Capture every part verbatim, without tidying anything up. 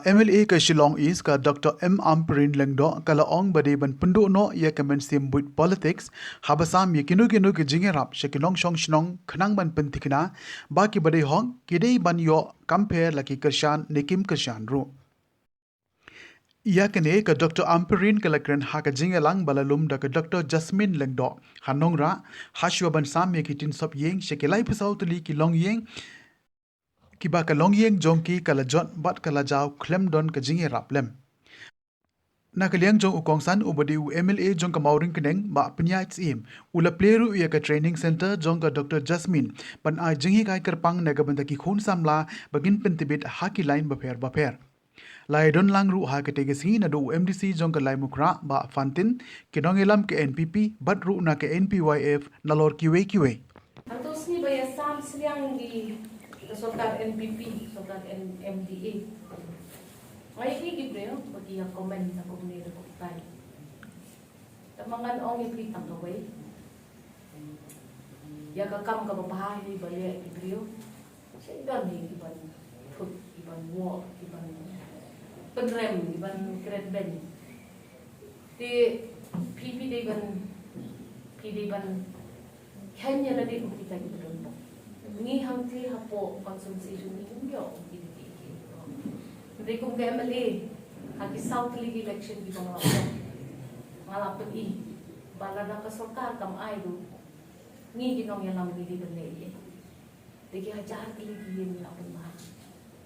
M L A ka Shillong East ka Doctor M Ampareen Lyngdoh ka la ong ba dei ban pynduh noh ïa ka mynsiem buit politics haba sam ïa kino kino ki jingïarap sha ki nongshong shnong khnang ban pynthikna ba kiba dei hok ki dei ban ïoh kam pher la ki kyrshan ne kim kyrshan ruh. Ïa kane ka Doctor Ampareen ka la kren ha ka jingïalang ba la lum da ka Doctor Jasmine Lyngdoh ha Nongrah, ha shuwa ban sam ïa ki tin sop ïing sha ki laiphew saw tylli ki longïing, kiba ka longïing jong ki ka la jot bad ka la jaw khlem don ka jingïarap lem. Na ka liang jong u kongsan uba dei u M L A jong ka Mawryngkneng, Bah Pynïaid Syiem, u la plie ruh ïa ka training center jong ka Doctor Jasmine ban ai jinghikai kyrpang na ka bynta ki khun samla ba kin pyntbit ha ki lain bapher bapher. La ïadon lang ruh ha katei ka sngi naduh u M D C jong ka Laitumkhrah, Bah Fantin, ki nongïalam ka N P P bad ruh na ka N P Y F nalor kiwei kiwei. Hato sngi ba ïasam sliang ki, ka sorkar N P P, sorkar N-, M D A, nga ïohi ki briew ba ki ïa comment na kumne na kumtai. Tang ba ngan ong ïa phi tang kawei, ïa ka kam kaba bha hi ba leh ki briew, shen don hi ki ban thut, ki ban woh, ki ban pynrem, ki ban kren beiñ. Te phi, phi dei ban, phi dei ban kheiñ ïa lade kum kita kiba don bok. Ngi hangtei hapoh constituency jong ngi ngim ïoh kum kine ki. Hynrei kum ka M L A ha ki saw tylli ki election kiba nga la ïoh, nga la pyni ba lada ka sorkar kam ai ruh, ngi ki nongïalam ngi dei ban leh ei ei. Da ki hajar tylli ki ïing ngi la pynbha,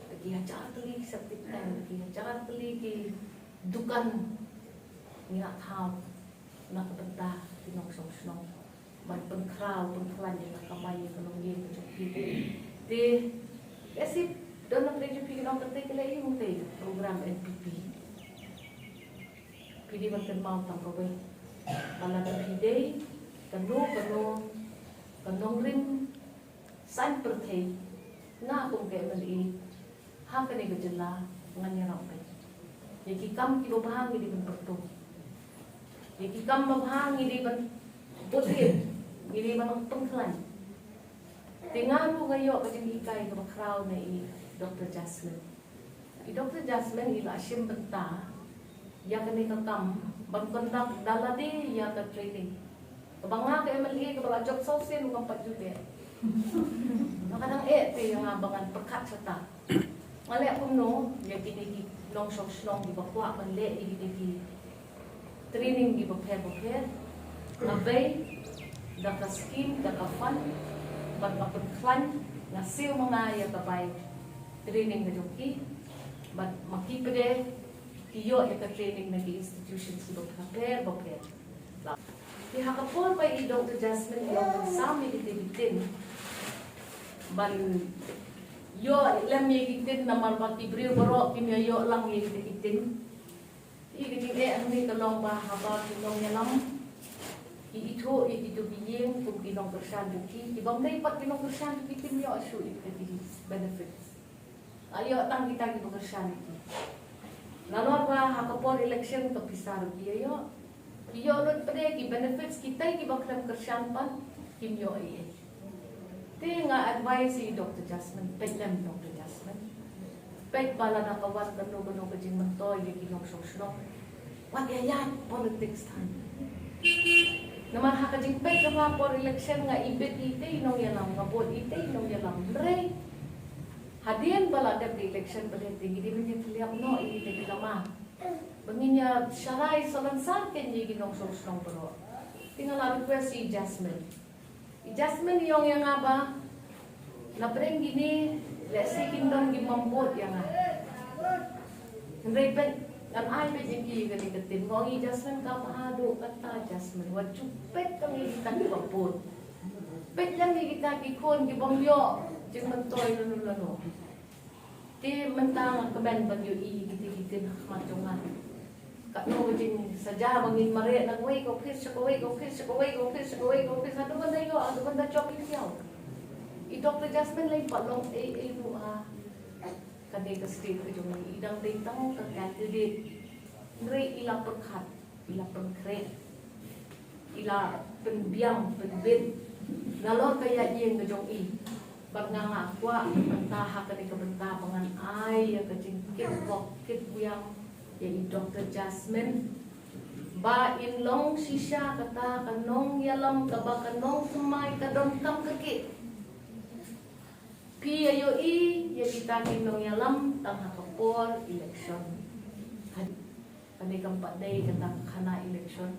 da ki hajar tylli ki septic tank, da ki hajar tylli ki dukan ngi la thaw na ka bynta ki nongshong shnong ban pynkhraw pynkhlaiñ ïa ka kamai ïa ka longïing ka jong ki. Te lehse don na pdeng jong phi ki nongkynnoh, te ki leh ïa u te program N P P. Phi dei ban kynmaw tang kawei ba lada phi dei kano kano ka nongrim saiñ pyrthei, nga kum ka M L A ha kane ka jylla ngan ïarap beit. Ïa ki kam kiba bha ngi dei ban pyrto, ïa ki kam ba bha ngi dei ban bud ïa, ngi dei ban pynkhlaiñ. Te nga ruh nga ïoh ka jinghikai kaba khraw na i Doctor Jasmine. I Doctor Jasmine i la shim bynta ïa kane ka kam ban conduct da lade ïa ka training. Kaba nga ka M L A kaba la jop saw sien u kam pat ju dei. Nga ka dang eh te ïa nga ba ngan pyrkhat shata. Nga leh kumno ïa kine ki nongshong shnong kiba kwah ban leh ïa kine ki training kiba pher bapher. Nga bei da ka scheme, da ka fund, bad nga pynkhlaiñ, nga siew ma nga ïa ka bai training ka jong ki, bad ma ki pat de ki ïoh ïa ka training na ki institutions kiba pher bapher. Te ha ka por ba i Doctor Jasmine i ong ban sam ïa kita ki tin ban ïoh lem ïa ki tin, namar ba ki briew baroh kim ïa ïoh lang ïa kita ki tin. Te ka jingeh hangne ka long ba haba ki nongïalam ki ithuh ïa kito ki ïing kum ki nongkyrshan jong ki, ki bym dei pat ki nongkyrshan jong ki kim ïoh shuh ïa kita ki benefits. La ïoh tang kita kiba kyrshan ïa ki. Nalor ba ha ka por election ka pisa ruh ki ïa ïoh. Ki ïoh lut pat de ki benefits, kita kiba khlem kyrshan pat kim ïoh ei ei. Te nga advice ïa i Doctor Jasmine, peit lem Doctor Jasmine. Peit ba lada ka wan kano kano ka jingmyntoi ïa ki nongshong shnong, wat ïa ïaid politics than. Namar ha ka jingpeit kaba por election nga ibit ïa itei i nongïalam, nga bud ïa itei i nongïalam. Hynrei hadien ba la dep ka election pat de te ngi dei ban ïatylliap noh ïa itei ki lama ba ngin ïa sharai salonsar kein ïa ki nongshong shnong baroh. Te nga la request ïa i Jasmine. I Jasmine i ong ïa nga ba na pdeng kine lehse kin don ki bym bud ïa nga. Hynrei peit, ngan ai peit ïa ki kane ka tin. Nga ong ïa i Jasmine, ka bha haduh katta Jasmine, wat ju peit tang ïa kita kiba bud. Peit lem ïa kita ki khun ki bym ïoh jingmyntoi lano lano. Te mynta nga kmen ban ïohi ïa kita ki tin ha khmat jong nga. Katno ka jingsaja ba ngin mareh na kawei ka office sha kawei ka office sha kawei ka office sha kawei ka office, haduh ban da ïoh, haduh ban da jop ïa ki. I Doctor Jasmine lei pat long ei ei ruh ha kane ka state ka jong ngi, i dang dei tang ka candidate. Hynrei i la pyrkhat, i la pynkhreh, i la pynbiang pynbit nalor ka ïaid ïing ka jong i. Bad nga nga kwah mynta ha kane ka bynta ba ngan ai ïa ka jingkit bok kit biang ïa i Doctor Jasmine, ba in long shisha kata ka nongïalam kaba ka nongthymmai ka donkam ka kit. Phi ïa ïohi ïa kita ki nongïalam tang ha ka por election. Kane kam pat dei kata ka khana election.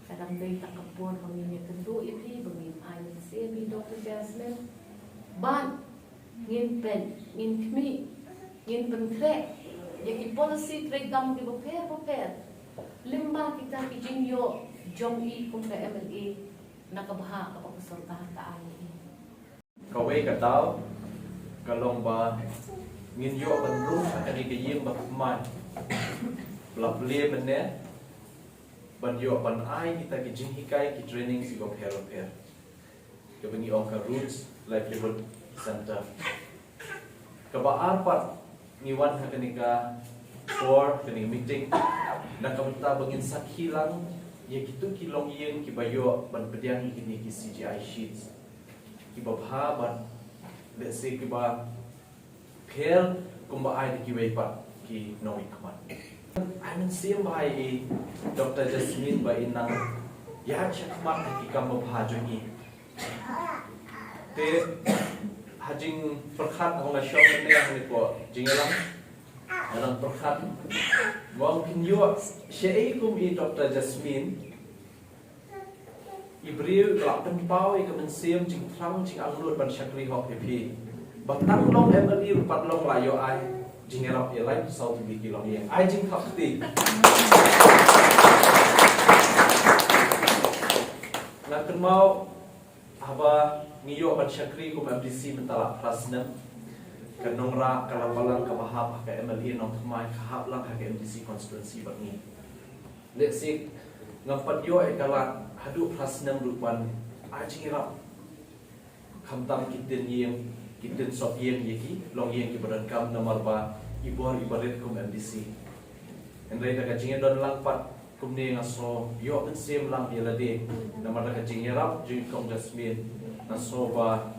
Ka dang dei tang ka por ba ngin ïakynduh ïa phi, ba ngin ai mynsiem ïa i Doctor Jasmine. Bad ngin peit, ngin khmih, ngin pynkhreh ïa ki policy treikam kiba pher bapher lyngba kita ki jingïoh jong i kum ka M L A na ka bynta kaba ka sorkar ka ai ïa i. Kawei ka daw ka long ba ngin ïoh ban rung ha kane ka ïing ba thymmai ba la plie mynne, ban ïoh ban ai kita ki jinghikai, ki training kiba pher bapher, kaba ngi ong ka Roots Livelihood Center. Kaba ar pat, ngi wan ha kane ka por, kane ka meeting na ka bynta ba ngin sakhi lang ïa kito ki longïing kiba ïoh ban pdiang ïa kine ki C G I sheets kiba bha bad lehse kiba pher kumba ai da kiwei pat ki nongmihkhmat. Ai mynsiem bha ïa i Doctor Jasmine ba in nang ïaid shakhmat ha ki kam babha jong i. Te ha jingpyrkhat haba nga shong mynne ha kane ka jingïalang, nga dang pyrkhat, nga ong phin ïoh shaei kum i Doctor Jasmine, i briew ba la pynpaw ïa ka mynsiem jingthrang jingangnud ban shakri hok ïa phi. Ba tang long M L A ruh pat long la ïoh ai jingïarap ïa laiphew saw tylli ki longïing. Ai jingthap kti. Nga kynmaw haba ngi ïoh ban shakri kum M D C mynta la phra snem, ka nongrah ka la balang kaba hap ha ka M L A nongthymmai ka hap lang ha ka M D C constituency bad ngi. Lehse ngam pat ïoh ïa ka lad haduh phra snem ruh ban ai jingïarap khamtam ki tin ïing, ki tin sop ïing ïa ki longïing kiba donkam namar ba i bor iba rit kum M D C. Hynrei da ka jingïadon lang pat kumne nga sngew ïoh mynsiem lang ïa lade namar da ka jingïarap jong i Kong Jasmine nga sngew ba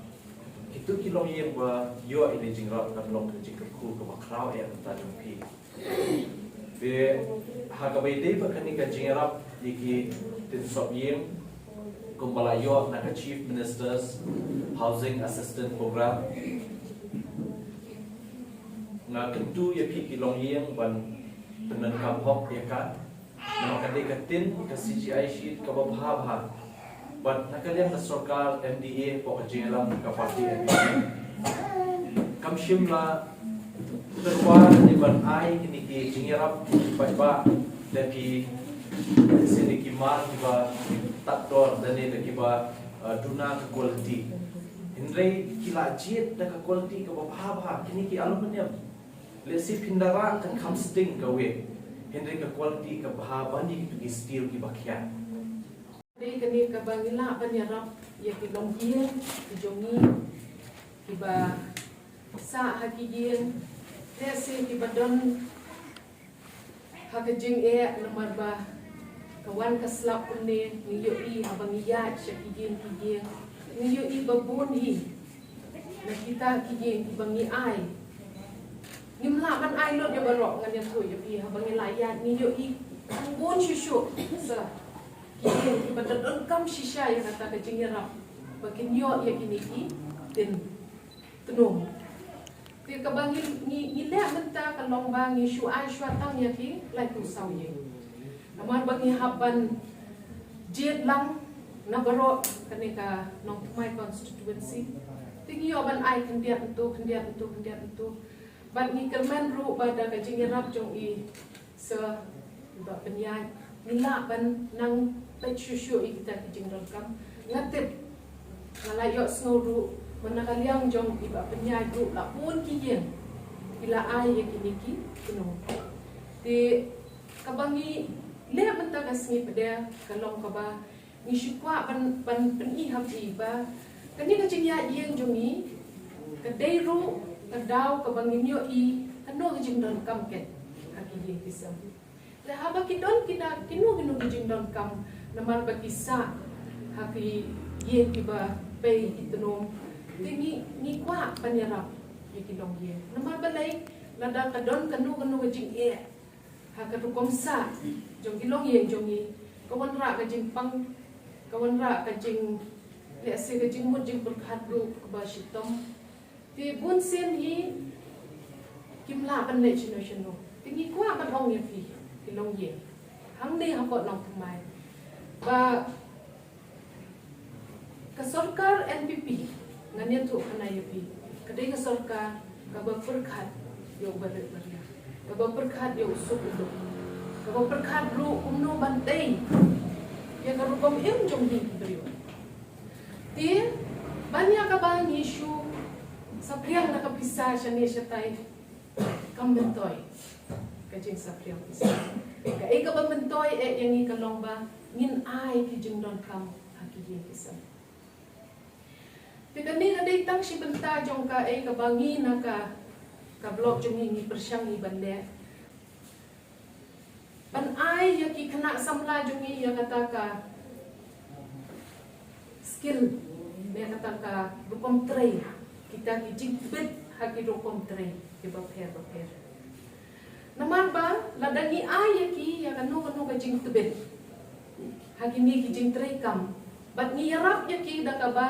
kito ki longïing ba ïoh ïa kane ka jingïarap kan long ka jingkyrkhu kaba khraw eh mynta jong phi. Te ha kaba ïadei bad kane ka jingïarap ïa ki tin sop ïing kumba la ïoh na ka Chief Minister's Housing Assistance Program, nga kyntu ïa phi ki longïing ban pyndonkam hok ïa ka. Namar ka dei ka tin ka C G I sheet kaba bha bha. Bad na ka liang ka sorkar M D A hapoh ka jingïalam ka party M D A, kam shym la tyrwa ne ban ai kine ki jingïarap ki paidbah da ki, sien da ki mar kiba tad dor da ne da kiba, uh, duna ka quality. Hynrei ki la jied da ka quality kaba bha bha, kine ki aluminium. Lehse phin da rah kan kham sting kawei, hynrei ka quality ka bha ban ïa kito ki steel kiba khia. Dei kane kaba ngi lah ban ïarap ïa ki longïing ki jong ngi kiba sah ha ki ïing, lehse kiba don ha ka jingeh namar ba ka wan ka slap kumne, ngi ïohi haba ngi ïaid sha ki ïing ki ïing, ngi ïohi ba bun hi na kita ki ïing kiba ngi ai. Ngim lah ban ai lut ïa baroh, ngan ïathuh ïa phi, haba ngi la ïaid ngi ïohi bun shuh shuh sa ki ïing kiba da donkam shisha ïa kata ka jingïarap ba kin ïoh ïa kine ki tin tnum. Te kaba ngi, ngi, ngi leh mynta ka long ba ngi shu ai shuwa tang ïa ki laiphew saw ïing. Namar ba ngi hap ban jied lang na baroh kane ka Nongthymmai constituency. Te ngi ïoh ban ai khyndiat ntu, khyndiat ntu, khyndiat ntu. Bad ngi kyrmen ruh ba da ka jingïarap jong i Sir Bah Pynïaid, ngi lah ban nang peit shuh shuh ïa kita ki jingdonkam. Nga tip, nga la ïohsngew ruh ba na ka liang jong i Bah Pynïaid ruh la bun ki ïing ki la ai ïa kine ki kynnoh. Te kaba ngi leh mynta ka sngi pdeng ka long kaba ngi shu kwah ban, ban pyni ha phi ba kane ka jingïaid ïing jong ngi ka dei ruh ka daw kaba ngin ïohi kano ka jingdonkam kat ha ki ïing ki sem. Te haba ki don kino kino ki jingdonkam namar ba ki sah ha ki ïing kiba pei ki tnum, Te ngi, ngi kwah ban ïarap ïa ki longïing. Namar balei, lada ka don kano kano ka jingeh ha ka rukom sah jong ki longïing jong ngi, ka wanrah ka jingpang, ka wanrah ka jing, lehse ka jingmut jingpyrkhat ruh kaba shitom. Te bun sien hi kim lah ban leh shano shano. Te ngi kwah ban ong ïa phi ki longïing hangne hapoh Nongthymmai ba ka sorkar N P P, ngan ïathuh khana ïa phi, ka dei ka sorkar kaba pyrkhat ïa u barit baria, kaba pyrkhat ïa u suk u duk, kaba pyrkhat ruh kumno ban tei ïa ka rukom im jong ngi ki briew. Te ban ïa kaba ngi shu saphriang da ka pisa shane shatai, kam myntoi ka jingsaphriang pisa. Kaei kaba myntoi eh ïa ngi ka long ba ngin ai ki jingdonkam ha ki ïing ki sem. Te kane ka dei tang shi bynta jong kaei kaba ngi na ka, ka block jong ngi ngi pyrshang ngi ban leh, ban ai ïa ki khynnah samla jong ngi ïa kata ka skill, ïa kata ka rukom trei, kita ki jingtbit ha ki rukom trei kiba pher ba pher. Namar ba lada ngi ai ïa ki ïa kano kano ka jingtbit ha kine ki jingtrei kam, bad ngi ïarap ïa ki da kaba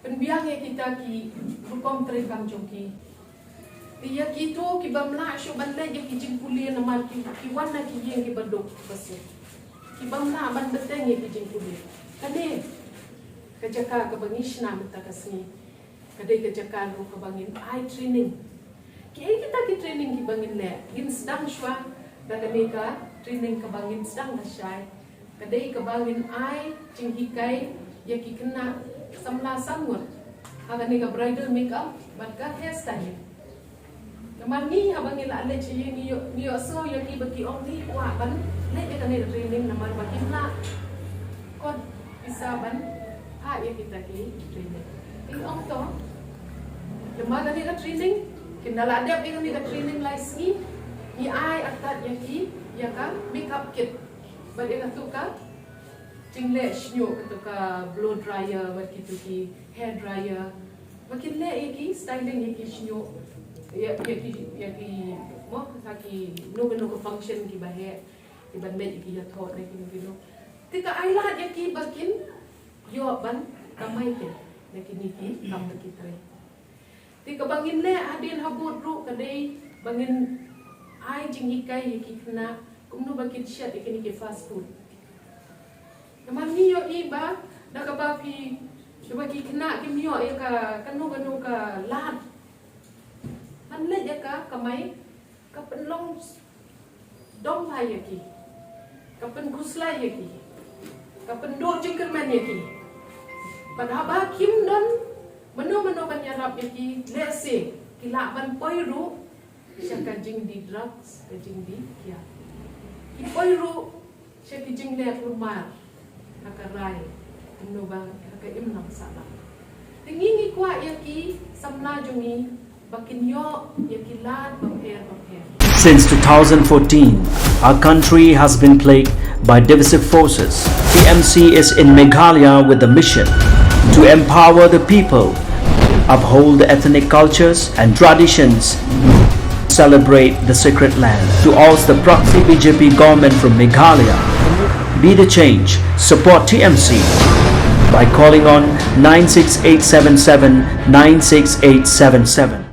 pynbiang ïa kita ki rukom trei kam jong ki. Te ïa kito ki bym lah shuh ban leh ïa ki jingpule namar ki, ki wan na ki ïing kiba duk ba suk, ki bym lah ban bteng ïa ki jingpule. Kane ka jaka kaba ngi shna mynta ka sngi ka dei ka jaka ruh kaba ngin ai training. Kiei kita ki training kiba ngin leh? Ngin sdang shuwa da kane ka training kaba ngin sdang lashai. Ka dei kaba ngin ai jinghikai ïa ki khynnah samla san ngut ha kane ka bridal makeup bad ka hair styling. Namar ngi haba ngi la leit sha ïing ngi ïoh, ngi ïohsngew ïa ki ba ki ong ngi kwah ban leit ïa kane ka training namar ba kim lah kot pisa ban phah ïa kita ki training. Ngi ong to, namar kane ka training, kin da la dep ïa kane ka training lai sngi, ngi ai artat ïa ki ïa ka makeup kit. Bad ïa katu ka jingleh shñiuh, katu ka blow dryer bad kitu ki hair dryer, ba kin leh ïa ki styling ïa ki shñiuh, ïa, ïa ki, ïa ki, mo, ha kino kino ka function kiba heh, kiban leit ïa ki ïathoh ne kino kino. Te ka ai lad ïa ki ba kin ïoh ban kamai te na kine ki kam ba ki trei. Te kaba ngin leh hadien habud ruh ka dei ba ngin ai jinghikai ïa ki khynnah kumno ba kin shet ïa kine ki fast food. Namar ngi ïohi ba da kaba phi, da kaba ki khynnah kim ïoh ïa ka kano kano ka lad ban leit ïa ka kamai, ka pynlong dom bha ïa ki, ka pynkhuslai ïa ki, ka pynduh jingkyrmen ïa ki. Bad haba kim don mano mano ban ïarap ïa ki, lehse ki lah ban poi ruh sha ka jingdie drugs, ka jingdie kiad. Ki poi ruh sha ki jingleh kulmar ha ka rai, kumno ba ha ka imlang sahlang. Te ngi ngi kwah ïa ki samla jong ngi ba kin ïoh ïa ki lad bapher bapher. Since two thousand fourteen, our country has been plagued by divisive forces. T M C is in Meghalaya with the mission to empower the people, uphold the ethnic cultures and traditions, celebrate the sacred land. To oust the proxy B J P government from Meghalaya, be the change, support T M C by calling on nine six eight seven seven nine six eight seven seven.